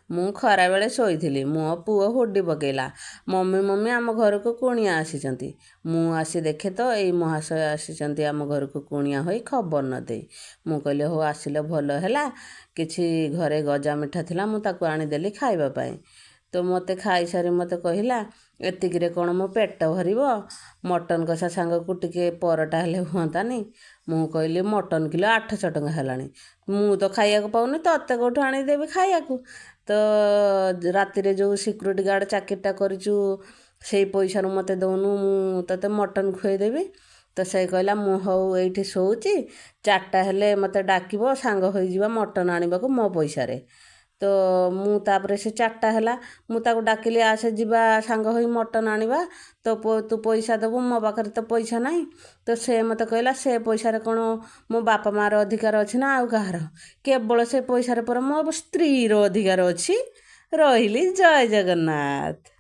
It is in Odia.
ମୁଁ ଖରାବେଳେ ଶୋଇଥିଲି, ମୋ ପୁଅ ହୁଡ଼ି ପକେଇଲା, ମମି ମମି, ଆମ ଘରକୁ କୁଣିଆ ଆସିଛନ୍ତି। ମୁଁ ଆସି ଦେଖେ ତ ଏଇ ମହାଶୟ ଆସିଛନ୍ତି ଆମ ଘରକୁ କୁଣିଆ ହୋଇ ଖବର ନ ଦେଇ। ମୁଁ କହିଲି, ହଉ ଆସିଲ ଭଲ ହେଲା। କିଛି ଘରେ ଗଜା ମିଠା ଥିଲା, ମୁଁ ତାକୁ ଆଣିଦେଲି ଖାଇବା ପାଇଁ। ତ ମୋତେ ଖାଇସାରି ମୋତେ କହିଲା, ଏତିକିରେ କ'ଣ ମୋ ପେଟ ଭରିବ? ମଟନ୍ କଷା ସାଙ୍ଗକୁ ଟିକେ ପରଟା ହେଲେ ହୁଅନ୍ତାନି? ମୁଁ କହିଲି, ମଟନ୍ କିଲୋ 800 ଟଙ୍କା ହେଲାଣି, ମୁଁ ତ ଖାଇବାକୁ ପାଉନି, ତୋତେ କେଉଁଠୁ ଆଣିଦେବି ଖାଇବାକୁ? ତ ରାତିରେ ଯେଉଁ ସିକ୍ୟୁରିଟି ଗାର୍ଡ଼ ଚାକିରିଟା କରିଛୁ, ସେଇ ପଇସାରୁ ମୋତେ ଦେଉନୁ, ମୁଁ ତୋତେ ମଟନ୍ ଖୁଆଇଦେବି। ତ ସେ କହିଲା, ମୁଁ ହଉ ଏଇଠି ଶୋଉଛି, 4ଟା ହେଲେ ମୋତେ ଡାକିବ, ସାଙ୍ଗ ହୋଇଯିବା ମଟନ୍ ଆଣିବାକୁ ମୋ ପଇସାରେ। ତ ମୁଁ ତାପରେ ସେ 4ଟା ହେଲା, ମୁଁ ତାକୁ ଡାକିଲି, ଆସେ ଯିବା ସାଙ୍ଗ ହୋଇ ମଟନ୍ ଆଣିବା, ତ ତୁ ପଇସା ଦେବୁ, ମୋ ପାଖରେ ତ ପଇସା ନାହିଁ। ତ ସେ ମୋତେ କହିଲା, ସେ ପଇସାରେ କ'ଣ ମୋ ବାପା ମାଆର ଅଧିକାର ଅଛି ନା ଆଉ କାହାର? କେବଳ ସେ ପଇସାରେ ପରା ମୋ ସ୍ତ୍ରୀର ଅଧିକାର ଅଛି। ରହିଲି, ଜୟ ଜଗନ୍ନାଥ।